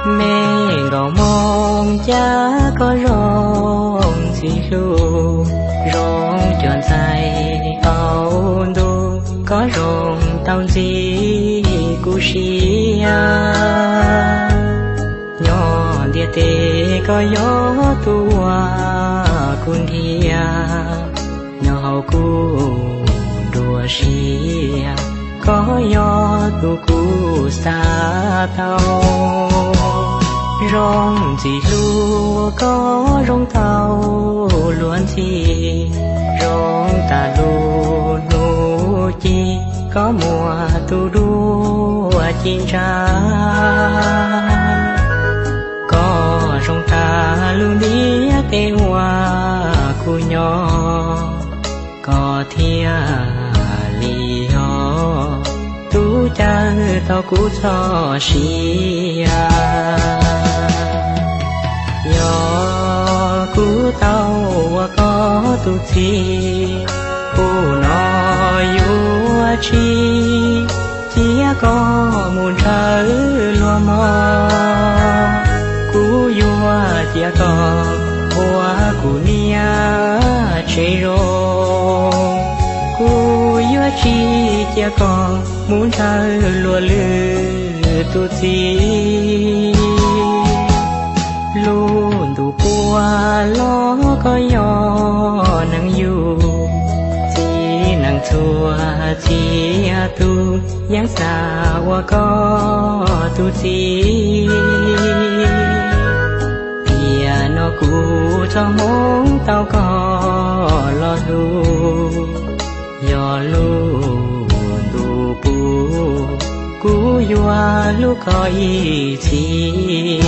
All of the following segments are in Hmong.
Me nkauj Hmoob Cab koj zoo ntxim hlub, zoo cuag ntxhais tau ntuj, koj zoo tau ntxiv kuv siab. Nyob ntiaj teb koj yog tus uas kuv nrhiav, nyob hauv kuv nruab siab koj yog tus kuv xav tau. Zoo ntxim hlub koj zoo tau luag ntxhi, zoo tas lub hnub ci koj muaj tus dua ci ntsa. Koj zoo tas lub ntiaj teb uas kuv nyob, koj thiaj li yog tus caw tau kuv txoj sia. Yog kuv tau ua koj tus txiv, kuv no yuav tsis cia koj mus ntshaw luag mog. Kuv yuav cia koj ua kuv niam tsev zoo, kuv yuav tsis cia koj mus ntshaw luag lwm tus txiv. Lub ntuj puag los koj yog neeg yug, txiv neej txhua txhia tus yeej xav ua koj tus txiv. Tiam no kuv txoj hmoov tau koj los hlub, yog lub ntuj puag kuv yuav hlub koj ib txhis.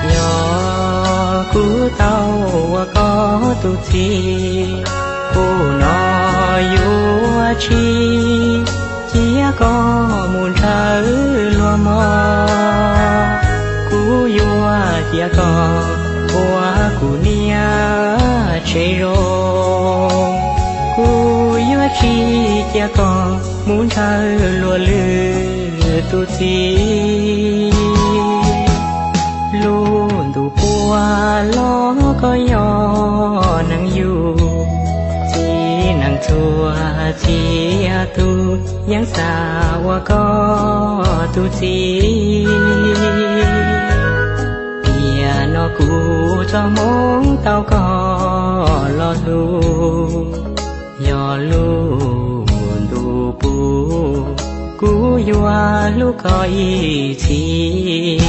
Yog kuv tau ua koj tus txiv, kuv no yuav tsis cia koj mus ntshaw luag mog. Kuv yuav cia koj ua kuv niam tsev zoo, kuv yuav tsis cia koj mus ntshaw luag lwm tus txiv. Lub ntuj puag los koj yog neeg yug, txiv neej txhua txhia tus yeej xav ua koj tus txiv. Tiam no kuv txoj hmoov tau koj los hlub, yog lub ntuj puag kuv yuav hlub koj ib txhis.